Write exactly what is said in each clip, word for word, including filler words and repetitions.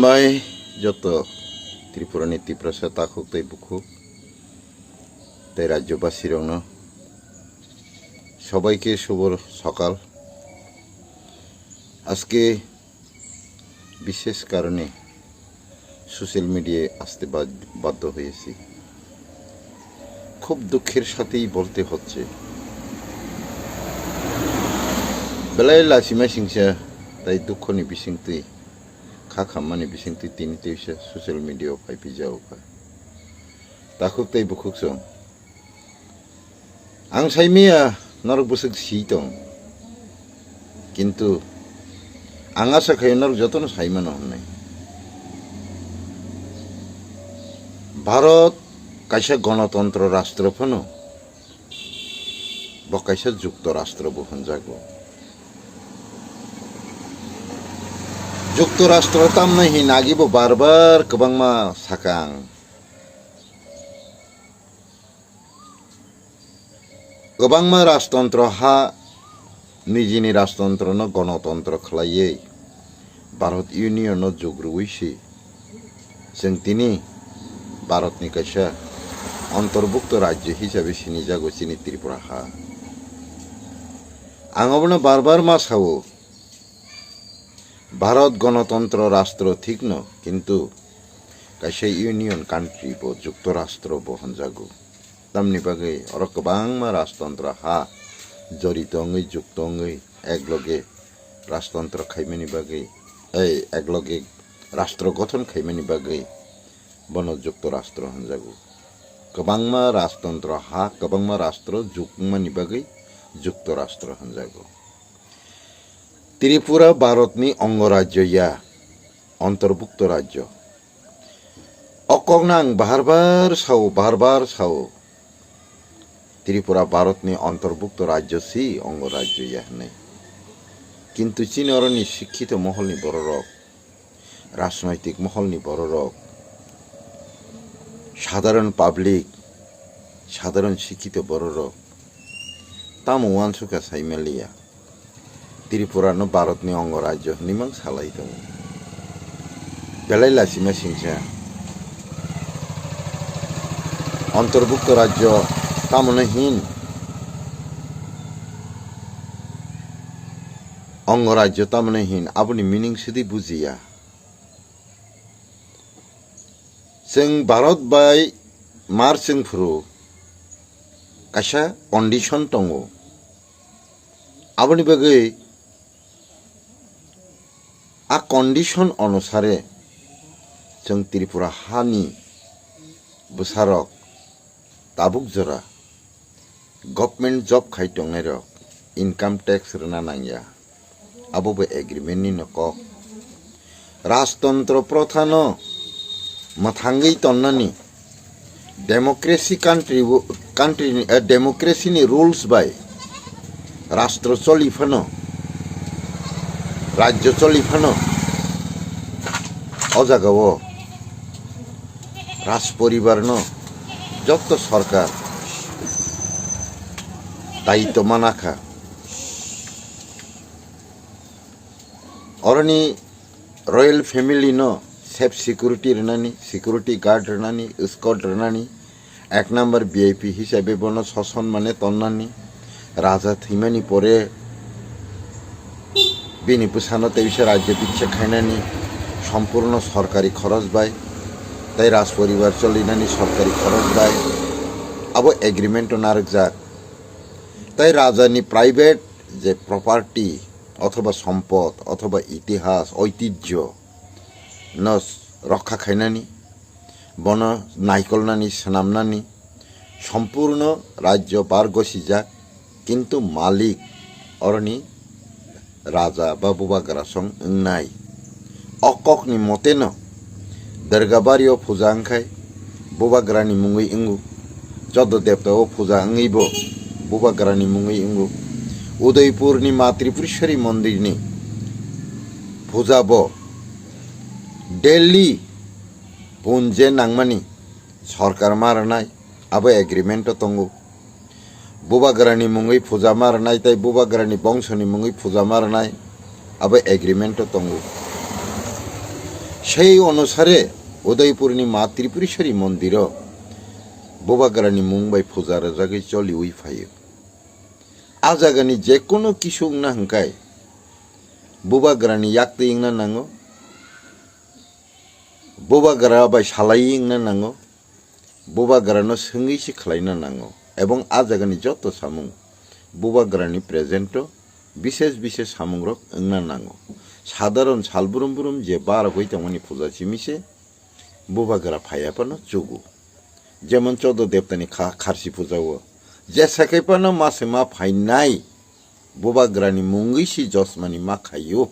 Hai joto Tripurani Tiprasa takhuk tei bukhuk tei rajyobasirokno sobaike shubho sokal. Ajke bishesh karone social media-য় আসতে বাধ্য হয়েছি। খুব দুঃখের সাথেই বলতে হচ্ছে, belai lachima singsa tai dukho ni bisingtwi, kha khammani bisingtwi tini teisa social media-o phai phi jago kha. Takhuk tei bukhuk chwng. Ang sai maya norok bwswk si tong, kintu ang asa khaio norok jotono sai mano hwnwi. Bharat kaisa gonotontro rastro phano, bo kaisa jukto rastro bo hwnjago. Jukto rastro tamni hin agi bo bar bar kwbangma sakang. Kwbangma rajtontro ha nijini rajtontrono gonotontro khlaiwi Bharat Union-o jug rwui si chwng tini Bharatni kaisa antorbukto rajyo hisabe sinijago chini Tripura ha. Ang obono bar bar ma sao, Bharat gonotontro rastro thikno, kintu kaisa union country bo, jukto rastro bo hwnjago. Tamni bagwi oro kwbangma rajtontro ha jorito wngwi, jukto wngwi, ekloge rajtontro khaimani bagwi, ei, ekloge rastro gothon khaimani bagwi bono jukto rastro hwnjago. Kwbangma rajtontro ha, kwbangma rastro juk wngmani bagwi jukto rastro hwnjago. Tripura Bharatni ongo rajyo ya, antorbukto rajyo. O kokno ang bahar bar sao, bahar bar sao, Tripura Bharatni antorbukto rajyo si, ongo rajyo ya hwnwi. Kintu chini oroni sikhito moholni bororok, rajnoitik moholni bororok, sadharon public, sadharon sikhito bororok tamo uansukha saimaliya. Tripura no Bharat ni ongo rajyo hinwi mang salai tongo. Belai lachima singsa. Antorbukto rajyo tamoni hin? Ongo rajyo tamoni hin? Aboni meaning sidi bujiya. Chwng Bharat bai mar chwng phuru kaisa condition tongo. Aboni bagwi a condition onusare chwng Tripura hani bwsarok tabuk jora government job khai tongnairok income tax rwna nangya. Abo bo agreement ni no kok. Rajtontro prothano mwthangwi tonnani, democracy country, country ni, eh, democracy ni rules bai rastro choli phano, rajyo choli phano, o jagao raj poribar no jotto sorkar daitto manakha. Oroni royal family no safe security rwnani, security guard rwnani, escort rwnani, ek number V I P hisabe bono soson mane tonnani, raja thwimani pore bini bwsano teisa rajyo biksa khainani, sompurno sorkari khoroj bai, tei raj poribar cholinani sorkari khoroj bai, abo agreement o narwkjak. Tei raja ni private je property othoba sompot othoba itihas oitijjo no rokha khainani, bono naikolnani, swnamnani sompurno rajyo bar gosijak, kintu malik oroni raja ba bubagra song wngnai. O kokni moteno Durgabari o puja wngkhai bubagrani mungwi wngo, Choddo Debta o puja wngwibo bubagrani mungwi wngo, Udaipurni Ma Tripureshwari mondirni puja bo daily pun je nangmani sorkar ma rwnai, abo agreement o tongo. Bubagrani mungwi puja ma rwnai tei bubagrani bongsoni mungwi puja ma rwnai, abo agreement o tongo. Sei onusare Udaipurni Ma Tripureswari mondiro Bubagrani mung bai puja rwjagwi choliwi phaio. A jagani jekunu kisu wngna hwnkhe Bubagrani yaktwi wngna nango, Bubagra bai salai wngna nango, Bubagrano swngwi se khlaina nango, ebong a jagani joto samung Bubagrani present-o bises bises samungrok wngna nango. Sadharon sal brum brum je barogwi tongmani puja simi se Bubagra phaiya phano chugo. Jemon Chodo Debtani kha-, kharsi puja-o jesa khe phano ma se ma phainai Bubagrani mungwi se josmani ma khaio.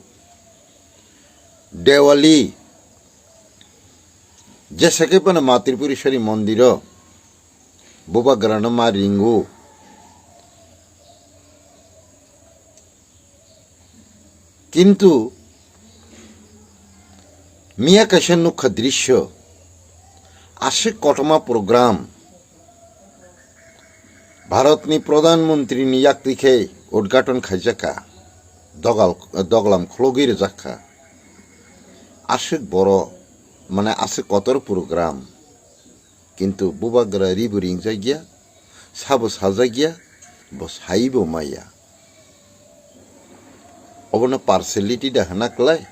Dewali, jesa khe phano Ma Tripureswari mondiro Bubagrano ma ringo. Kintu miya kaisa nukha drisyo, aswk kotorma program Bharatni Pradhan Mantrini yaktwi khe udghaton khaijakha, dogal, doglam khulogwi rwjakha. Aswk boro, mane aswk kotor program. Kintu Bubagra ribo ringjakya, sabo sajakya, bo saibo maya. Obono partiality da hwna klai?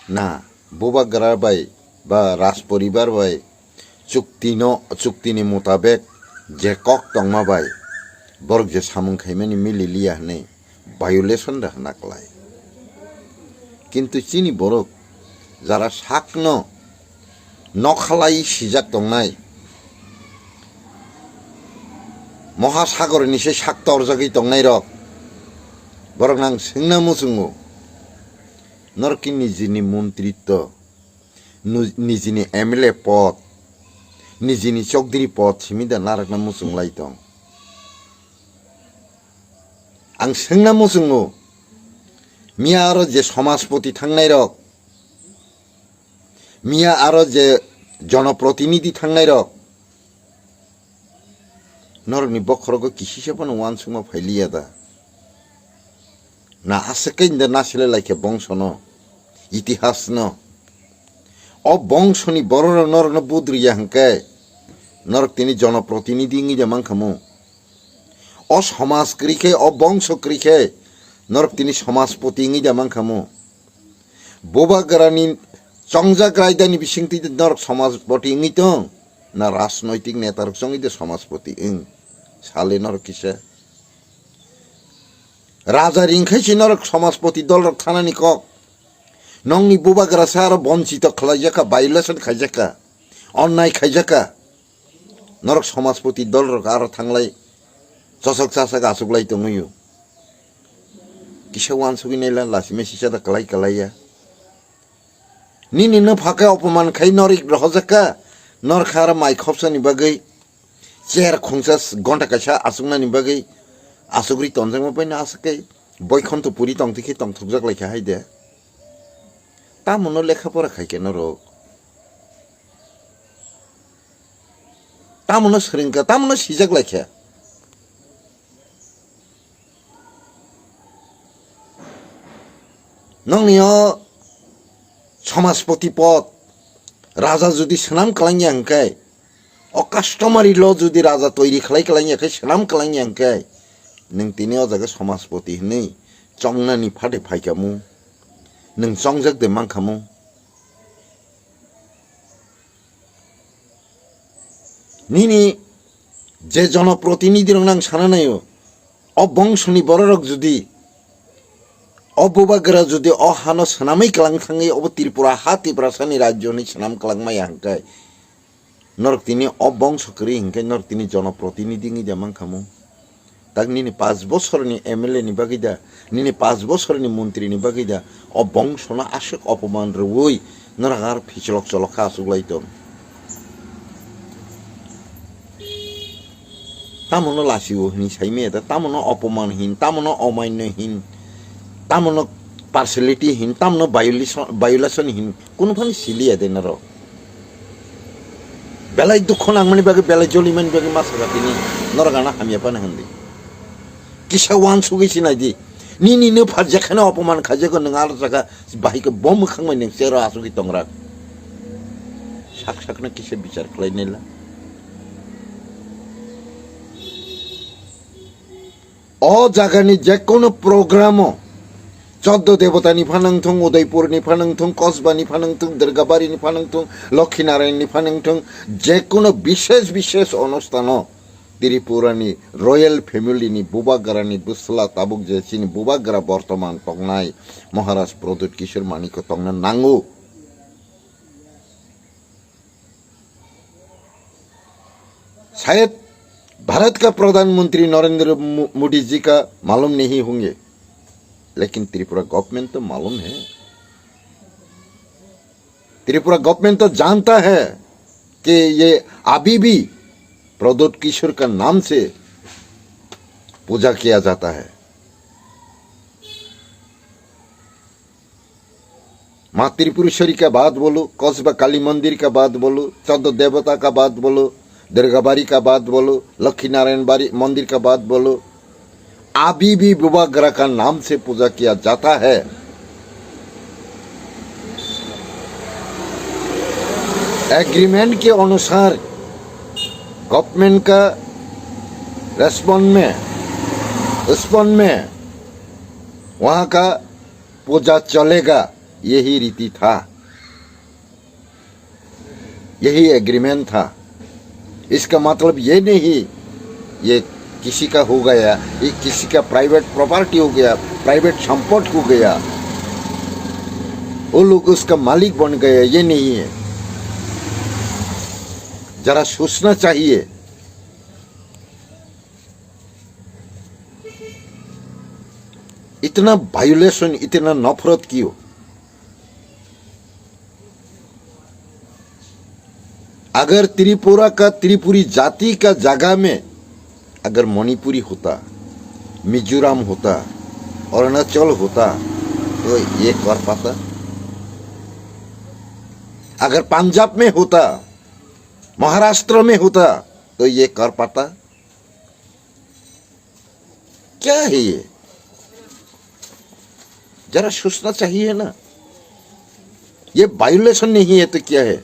Na, Bubagra bai ba Raj poribar bai chuktino, chuktini mutabek je kok tongma bai borok je samung khaimani mililiya hwnwi violation da hwna klai. Kintu chini borok jara sakno nokhalai sijak tongnai, mohasagorni se sak torjagwi tongnairok, borok nang swngna muchungo, norok ki nijini montritto, nu-, nijini M L A pod, nijini chokdiri pod simi da narwkna muchunglai tong? Ang swngna muchungo, miya aro je somajpoti thangnairok, miya aro je jonoprotinidhi thangnairok, norokni bokhorogo kisisa phano uansukma phailiya da? Na aswk khe inda nasilai laikha bongsono, itihasno. O bongsoni bororok norokno budriya hwnkhe, norok tini jonoprotinidhi wngwi da mankhamu? O somaj kwrwi khe, o bongso kwrwi khe norok tini somajpoti wngwi da mankhamu? Bubagrani chongjak raidani bisingtwi norok somajpoti wngwi tong? Na rajnoitik netarok chongwi de somajpoti wng? Sale norok kisa. Raja ringkhai se norok somajpoti dolrok thanani kok. Nongni Bubagra se aro bonchito khlaijakha, violation khaijakha, onnai khaijakha. Norok somajpoti dolrok aro thanglai chosok chasok achuklai tongwio. Kisa uansugwi naila lachima sisa da kwlai kwlaiya. Nini no phakhe opoman khai norok rohojakha, norok kha aro mai khopsani bagwi. Chair khungsa s-, gonta kaisa achuknani bagwi achugri tonjakma bai no aswk khe boikhonto puri tongtwi khe tongthokjak lai kha hai de. Tamo no lekha pora khai khe norok? Tamo no swrwng kha, tamo no sijak lai kha? Nongni o somajpoti pod raja jodi swnam kwlangya hwnkhe, o customary law jodi raja toiri khlai kwlangya khe, swnam kwlangya hwnkhe, nwng tini o jaga somajpoti hwnwi chongnani phate phaikhamu, nwng chongjak de mankhamu? Nini je jonoprotinidhi rok nang sana naio, o bongsoni bororok jodi, o Bubagra jodi o hano swnamwi kwlang thangwi obo Tripura ha, Tiprasani rajyo hwnwi swnam kwlang maya hwnkhe, norok tini o bongso kwrwi hwnkhe norok tini jonoprotinidhi wngwi da mankhamu? Tak nini panch bosorni M L A ni bagwi da, nini panch bosorni montri ni bagwi da, o bongsono aswk opoman rwui norok aro phichilok cholok kha achuklai tong? Tamono lachio hwnwi saimaya da, tamono opoman hin, tamono omainno hin, tamono partiality hin, tamono violation, violation hin, kunu phani siliya de norok. Belai dukho nangmani bagwi, belai jolimani bagwi ma saka tini norok ano hamya phano hwndi. Kisa uansugwi sinai di. Nini no pha jekheno opoman khaijak, nwng aro saka bahai khe bo mwkhang bai nwng chero asugwi tongrak. Sak sakno kisa bichar khlai naila. O jagani je kono programo Choddo Debotani phanangthung, Udaipurni phanangthung, Kosbani phanangthung, Durgabari ni phanangthung, Lokhinarayan ni phanangthung, je kono bishesh bishesh onustano Tripurani royal family ni bubagrani bwsla tabuk je chini bubagra bortoman tongnai Maharaj Pradyut Kishore Manikya tongna nango. शायद भारत का प्रधानमंत्री नरेंद्र मो-, मोदी जी का मालूम नहीं होंगे, लेकिन त्रिपुरा गवर्नमेंट तो मालूम है। त्रिपुरा गवर्नमेंट तो जानता है कि ये अभी भी प्रद्युत किशोर का नाम से पूजा किया जाता है। माँ त्रिपुरेश्वरी का बात बोलो, कसबा काली मंदिर का बात बोलो, चौदह देवता का बात बोलो, दुर्गाबारी का बात बोलो, लक्ष्मी नारायण बारी मंदिर का बात बोलो, अभी भी बुबाग्रा का नाम से पूजा किया जाता है। एग्रीमेंट के अनुसार गवर्नमेंट का रेस्पॉन्ड में, रिस्पॉन्ड में वहाँ का पूजा चलेगा, यही रीति था, यही एग्रीमेंट था। इसका मतलब ये नहीं ये किसी का हो गया, ये किसी का प्राइवेट प्रॉपर्टी हो गया, प्राइवेट संपत्ति हो गया, वो लोग उसका मालिक बन गए, ये नहीं है। जरा सोचना चाहिए। इतना वायोलेशन, इतना नफरत क्यों? अगर त्रिपुरा का, त्रिपुरी जाति का जगह में अगर मणिपुरी होता, मिजोरम होता, अरुणाचल होता, तो ये कर पाता? अगर पंजाब में होता, महाराष्ट्र में होता, तो ये कर पाता? क्या है ये? जरा सोचना चाहिए ना। ये वायोलेशन नहीं है तो क्या है?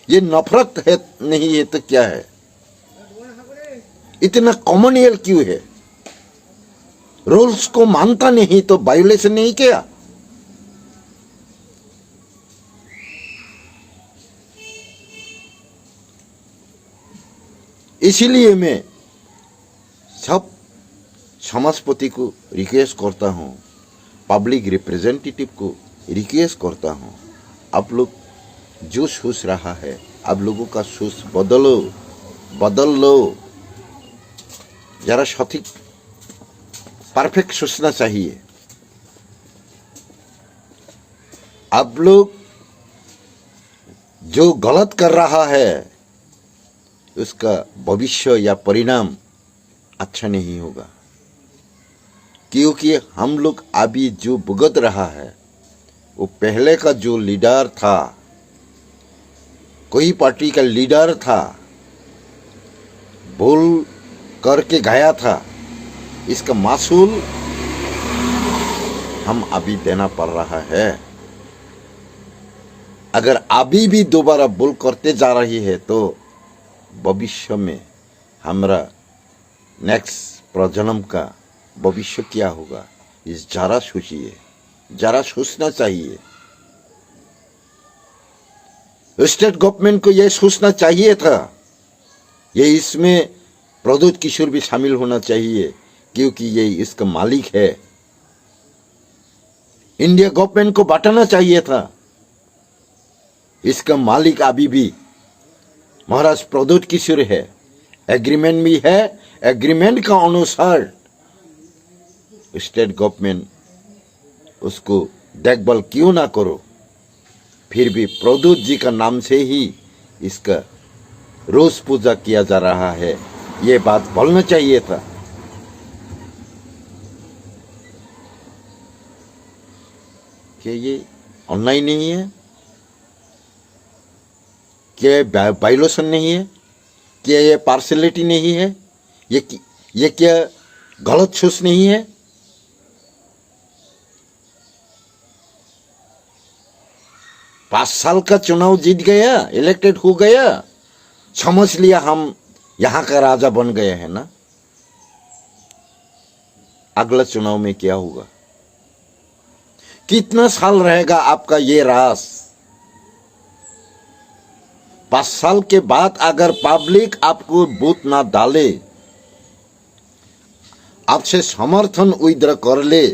ये नफरत है, नहीं है तो क्या है? इतना कॉमन क्यों है? रूल्स को मानता नहीं तो वायोलेशन नहीं क्या? इसीलिए मैं सब समाजपति को रिक्वेस्ट करता हूँ, पब्लिक रिप्रेजेंटेटिव को रिक्वेस्ट करता हूँ, आप लोग जो सोच रहा है, आप लोगों का सोच बदलो, बदल लो। जरा सठिक परफेक्ट सोचना चाहिए। आप लोग जो गलत कर रहा है, उसका भविष्य या परिणाम अच्छा नहीं होगा, क्योंकि हम लोग अभी जो भुगत रहा है, वो पहले का जो लीडर था, कोई पार्टी का लीडर था, भूल करके गया था, इसका मासूल हम अभी देना पड़ रहा है। अगर अभी भी दोबारा भूल करते जा रही है, तो भविष्य में हमारा नेक्स्ट प्रजन्म का भविष्य क्या होगा, इस जरा सोचिए, जरा सोचना चाहिए। स्टेट गवर्नमेंट को यह सोचना चाहिए था, ये इसमें प्रद्युत किशोर भी शामिल होना चाहिए, क्योंकि ये इसका मालिक है। इंडिया गवर्नमेंट को बताना चाहिए था, इसका मालिक अभी भी महाराज प्रद्युत किशोर है। एग्रीमेंट भी है, एग्रीमेंट का अनुसार स्टेट गवर्नमेंट उसको देखभाल क्यों ना करो, फिर भी प्रद्युत जी का नाम से ही इसका रोज पूजा किया जा रहा है, ये बात बोलना चाहिए था। क्या ये अन्याय नहीं है? क्या ये वायोलेशन नहीं है? क्या ये पार्शियलिटी नहीं है? ये कि-, ये क्या गलत सोच नहीं है? पाँच साल का चुनाव जीत गया, इलेक्टेड हो गया, समझ लिया हम यहाँ का राजा बन गए हैं ना। अगला चुनाव में क्या होगा? कितना साल रहेगा आपका ये राज? पाँच साल के बाद अगर पब्लिक आपको वोट ना डाले, आपसे समर्थन विथड्रॉ कर ले,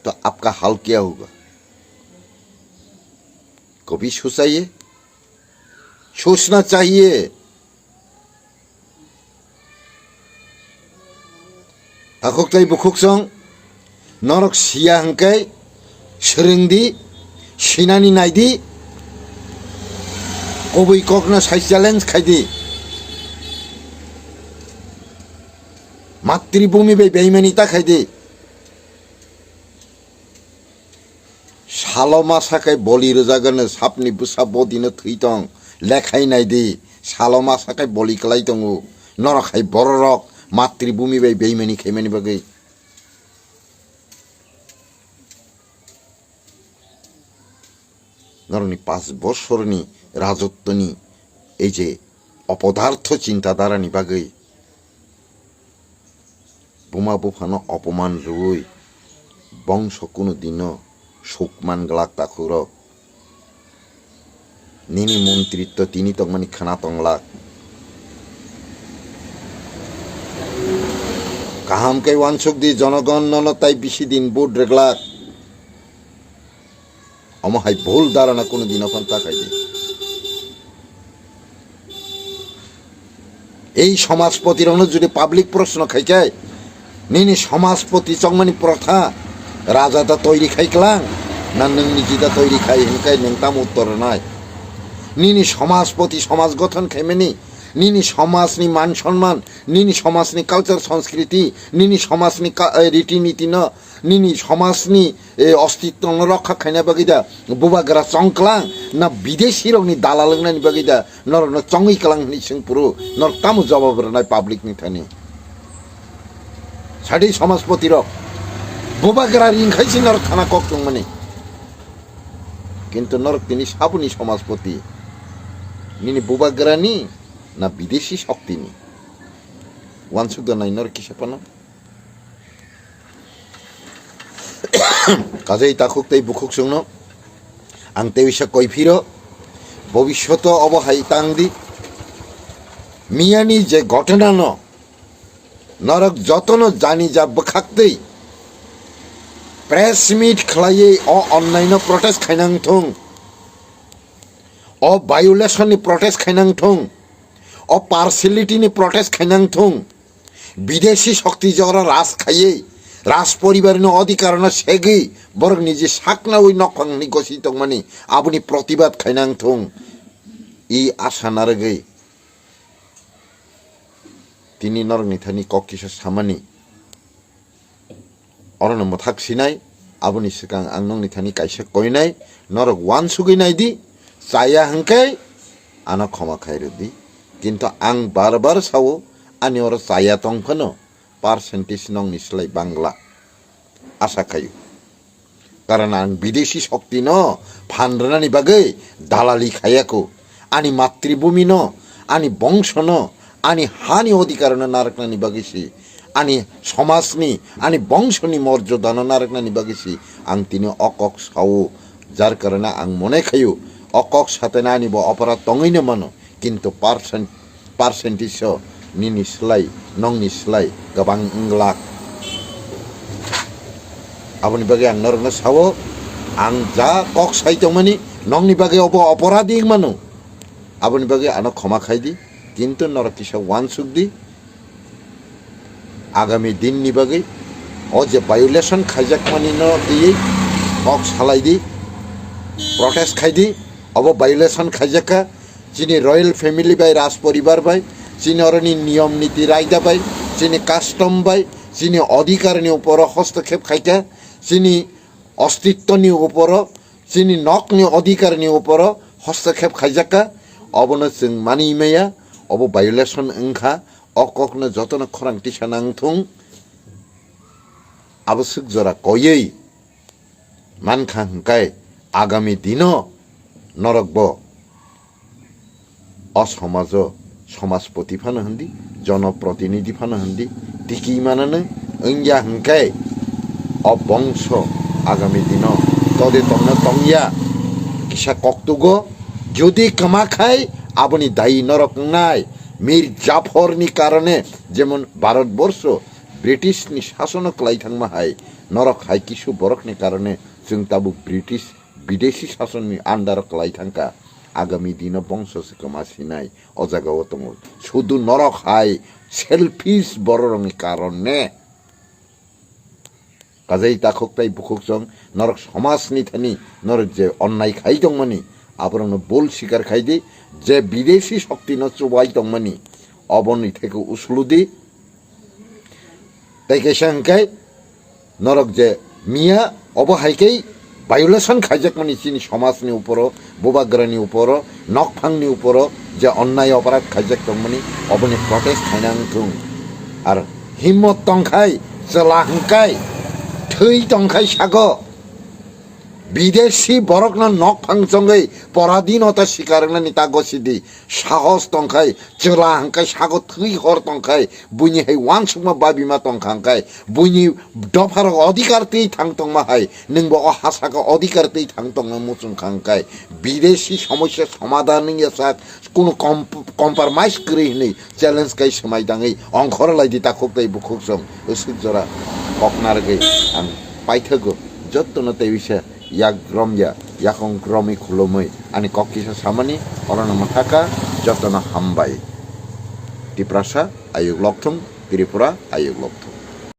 तो आपका हाल क्या होगा? कभी सोचा ये? सोचना चाहिए। Takhuk tei bukhuk chwng, norok siya hwnkhe swrwng di, sinani nai di, kubui kokno sai challenge khai di. Matribhumi bai beimani ta khai di. Salo ma sakai boli rwjagano, sapni bwsa bodino thwi tong, lekhai nai di, salo ma sakai boli kwlai tongo, norok hai bororok matribhumi bai beimani khaimani bagwi. Norokni paanch bosorni rajottoni ei je opodartho chintadarani bagwi, buma buphano opoman rwui bongso kunu dino suk man glak takhukrok. Nini montritto tini tongmani khna tonglak. Kaham khe uansuk di, jonogon nono tai bisi din vote rwglak. Omo hai bhul dharana kunu dino phano ta khai di. Ei somajpoti rokno jodi public proshno khai khe, nini somajpoti chongmani protha raja da toiri khai klang, na nwng niji da toiri khai hwn khe nwng tamo uttor rwnai? Nini somajpoti somaj gothon khaimani, nini somajni man sonman, nini somajni culture sanskriti, nini somajni ka-, eh, riti niti no, nini somajni, eh, ostitto no rokha khaina bagwi da bubagra chongklang, na bidesi rokni dalal wngnani bagwi da norokno chongwi klang hwnwi swng phuru norok tamo jawab rwnai public ni thani? Sadi somajpoti rok, bubagra ring khai si norok thana kok tongmani, kintu norok tini saboni somajpoti, nini bubagrani na bidesi shoktini? Uansuk da nai norok kisa phano. Kajai takhuk tei bukhuk chwngno ang tei uisa koi phiro, bobishoto obo hai tang di. Miyani je ghotona no norok jotono jani ja bwkhak tei press meet khlaiwi o onnai no protest khainang thung, o violation ni protest khainang thung, o partiality ni protest khainang thung. Bidesi shokti jora raj khaiwi, raj poribar ni odhikar no segwi, borok niji saknawi nokphang ni gosi tongmani, aboni protibad khainang thung. I asa narwgwi tini norokni thani kok kisa samani. Orono mwthak sinai, aboni swkang ang nokni thani kaisa koinai, norok uansugwi nai di, chaya hwnkhe ano khoma khai rw di. Kintu ang bar bar sao, ani oro chaya tong phano percentage nokni slai bangla asa khaio. Karon ang bidesi shokti no phan rwnani bagwi dalali khaiya kho. Ani matribhumi no, ani bongso no, ani hani odhikar no narwknani bagwi si, ani somaj ni, ani bongso ni morjoda no narwknani bagwi si ang tini o kok sao. Jar karone ang mone khaio, o kok satene ani bo opora tongwi no mano, kintu percent, percentage o nini slai, nokni slai kwbang wng glak. Aboni bagwi ang norokno sao, ang ja kok sai tongmani, nokni bagwi obo oporadi wng mano. Aboni bagwi ano khoma khai di, kintu norok kisa uansuk di. Agami din ni bagwi o je violation khaijakmani no twiwi kok salai di, protest khai di. Obo violation khaijakha chini royal family bai, raj poribar bai, chini oroni niyom niti raida bai, chini custom bai, chini odhikar ni uporo hostokhep khaikha, chini ostitto ni uporo, chini nok ni odhikar ni uporo hostokhep khaijakha. Obono chwng mani maya, obo violation wngkha. O kokno jotono khorang tisa nang thung. Abo swk jora koiwi mankha hwnkhe Agami dino norok bo o somajo somajpoti phano hindi, jonoprotinidhi phano hindi, tiki manano wngya hwnkhe o bongso agami dino tode tongno tongya kisa koktugo. Jodi kwma khai aboni dayi norok wngnai Mir Japhor ni karone, jemon Bharat borsho British ni sasono kwlai thangma hai, norok hai kisu borok ni karone chwng tabuk British bidesi sason ni under o kwlai thangkha. Agami dino bongso se kwma sinai o jaga o tongo. Sudu norok hai selfish borok rok ni karone. Kajai takhuk tai bukhuk chwng norok somaj ni thani norok je onnai khai tongmani, aborokno bol sikar khai di, je bidesi shokti no chubai tongmani, oboni theke uslu di. Tei kaisa hwnkhe norok je miya obo hai khe violation khaijakmani chini somajni uporo, bubagrani uporo, nokphangni uporo je onnai oporad khaijak tongmani, oboni protest khaina wng thung. Ar himmot tongkhai, chwla hwngkhai, thwi tongkhai sago, bidesi borokno nokphang chongwi poradinota sikar wngnani ta gosidi. Sahos tongkhai, chwla hwnkhe sago thwi hor tongkhai, buini hai uansukma babima tongkha hwnkhe, buini dopharok odhikar twi thang tongma hai, nwngbo o hasaka odhikar twi thang tongna muchungkha hwnkhe, bidesi somosya somadhan wngya sak, kunu kom-, compromise kwrwi hwnwi challenge kai swmai tangwi ongkhor lai di takhuk tei bukhuk chwng usuk jora kok narwgwi ang paithago. Jottono tei bisa yak romya, yakung romwi khulumwi ani kok kisa samani orono mwthaka, jottono hambai. Tiprasa ayuk lokthung, Tripura ayuk lokthung.